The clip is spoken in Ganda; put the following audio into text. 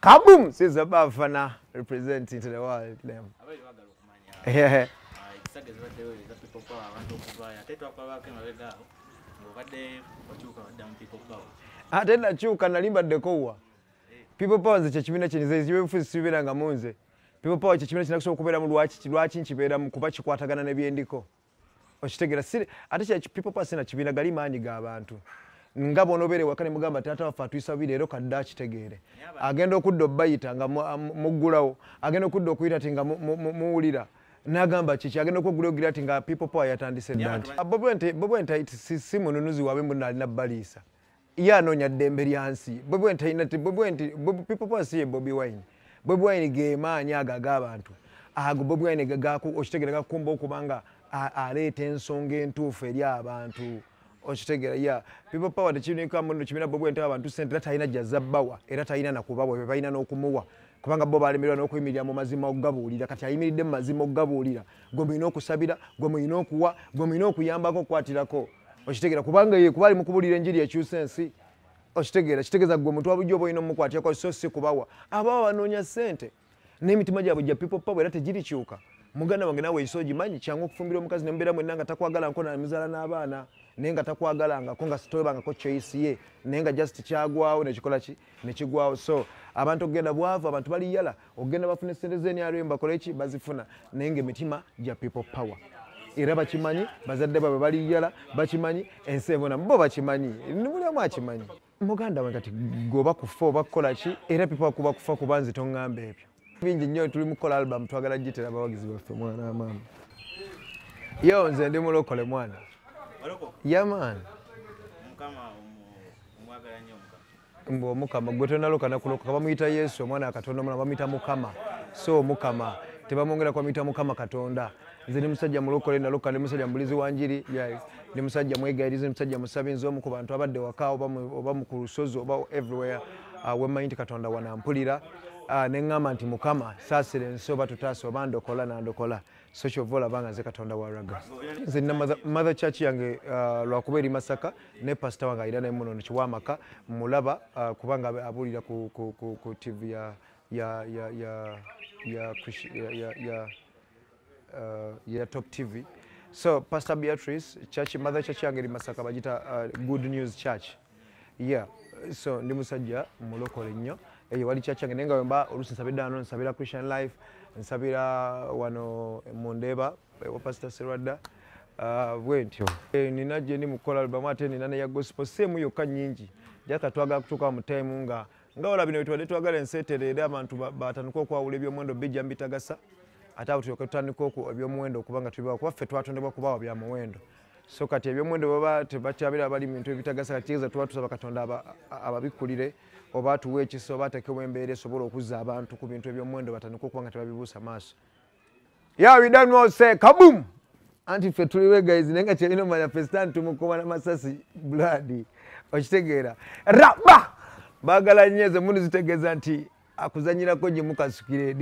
Kaboom! Since Bafana representing to the world. Them. Yeah. Ate nakyuka nali mbaddeko wa People Power nze kyekibiina kye nze ebyobufuzi sibibeeranga mu nze. People Power kyekibiina kinakusobola okubeeramu lwaki nkibeeramu kuba kikwatagana ne byendiko. Okitegeera ate kye People Power sina kibiina gali maanyi g'abantu. Nga bw'onobeera ewaka ne mugamba taata waffe atuyisa bubi leero kadde akitegeere. Agenda okudda obbayita nga muggulawo, agenda okudda okuyita ti nga muwulira. N'agamba kiki agenda okweggulawo gira ti nga People Power yatandise dda nti. Bobi Wine si mununuzi waabwe mbu nalina baliisa. Ye anoonya ddembe lya nsi. Bobi Wine talina Bobi Wine People Power si ye Bobi Wine. Bobi Wine ge maanyi ago ag'abantu. Ago Bobi Wine okitegeera gakukumba okuba nga aleeta ensonga entuufu eri abantu. Okitegeera ya People Power tekibinika muno kibiina Bobi Wine abantu ssente era talina gy'azza bbawa era talina na kubawa be balina n'okumuwa. Kubanga bo balemererwa n'okuyimirira mu mazima okugabuulira. Kati ayimiridde mu mazima okugabuulira. Gwe mulina okusabira, gwe mulina okuwa, gwe mulina okuyambako okukwatirako. Okitegeera kubanga ye kuba ali mu kubuulira enjiri ekyusa ensi. Okitegeera kitegeeza gwe omuntu wa bulijjo oba olina omukwatirako so si kubawa. Abawa banoonya ssente n'emitima gyabwe gya People Power era tegirikyuka. Muganda wange naawe ensi ogimanyi kyangu okufumbira omukazi ne mubeera mwenna nga takwagalangako namuzaala n'abaana naye nga takwagalangako nga sitolebangako choice ye naye nga just kyagwawo nekikola ki nekigwawo. So abantu okugenda bwavu abantu baliyala okugenda bafuna ssente z'NRM bakole ki bazifuna naye ng'emitima gya People Power. Era bakimanyi bazadde baabwe baliyala bakimanyi ensi ebona bo bakimanyi buli omu akimanyi. Muganda wange kati goba kufa oba kukola ki era People kuba kufa kuba nze toŋŋamba ebyo. Bingi nnyo tuli mu kukola album twagala gitera abawagizi baffe mwana wa maama. Yo nze ndi mulokole mwana. Yeah man. Mbu Omukama gwe tonaloka nakulokoka bamuyita Yesu omwana wa Katonda omulala bamuyita Mukama. So Omukama tebamwongera kwamuyita Mukama Katonda. Nze ndi musajja mulokole naloka ndi musajja mubulizi wa njiri ndi musajja mwegayirizi ndi musajja musabi nze omu ku bantu abadde waka oba ku lusozi oba everywhere wemmanyi nti Katonda wanampulira. Ne ŋŋamba nti Mukama saasira ensi oba tutaasa oba ndokola nandokola. So kyova olaba nga nze Katonda wa raga. Nze nina mother church yange lwakuba eri Masaka ne pastor wange alina naye muno Kiwamaka mulaba kubanga abuulira ku TV ya Top TV. So Pastor Beatrice church mother church yange eri Masaka bagita Good News Church. Yeah, so ndi musajja mulokole nnyo. Eyo wali church yange naye nga wemba oluusi nsabidde wano nsabira Christian Life nsabira wano mu Ndeeba wa Pastor Serwadda bwe ntyo. Nina gye ndi mu kukola album ate nina neya gospel seemu yokka nnyingi. Jaka twagala kutuuka mu time nga wala bino bitwadde twagala ensi etereere abantu batandike okwawula ebyomuwendo bijja mbitagasa ate awo tulyoke tutandike ebyomuwendo okuba nga tubibawa kuba ffe twatondebwa kubawa bya muwendo. So kati ebyomuwendo baba tebakyabira bali mu bintu ebitagasa kati kitegeeza tuba tusaba Katonda ababikkulire oba atuwe ekisa oba ateekewo embeera esobola okuzza abantu ku bintu ebyomuwendo batandike okuba nga tebabibuusa maaso. Yeah, we don't know say kaboom! Anti ffe tuli wegayizi naye nga kyerina omanya ffe sitaani tumukuba n'amasasi blood. Okitegeera. Raba! Baagala nnyo ezo emmundu zitegeeza nti akuzannyirako gye mukasukire.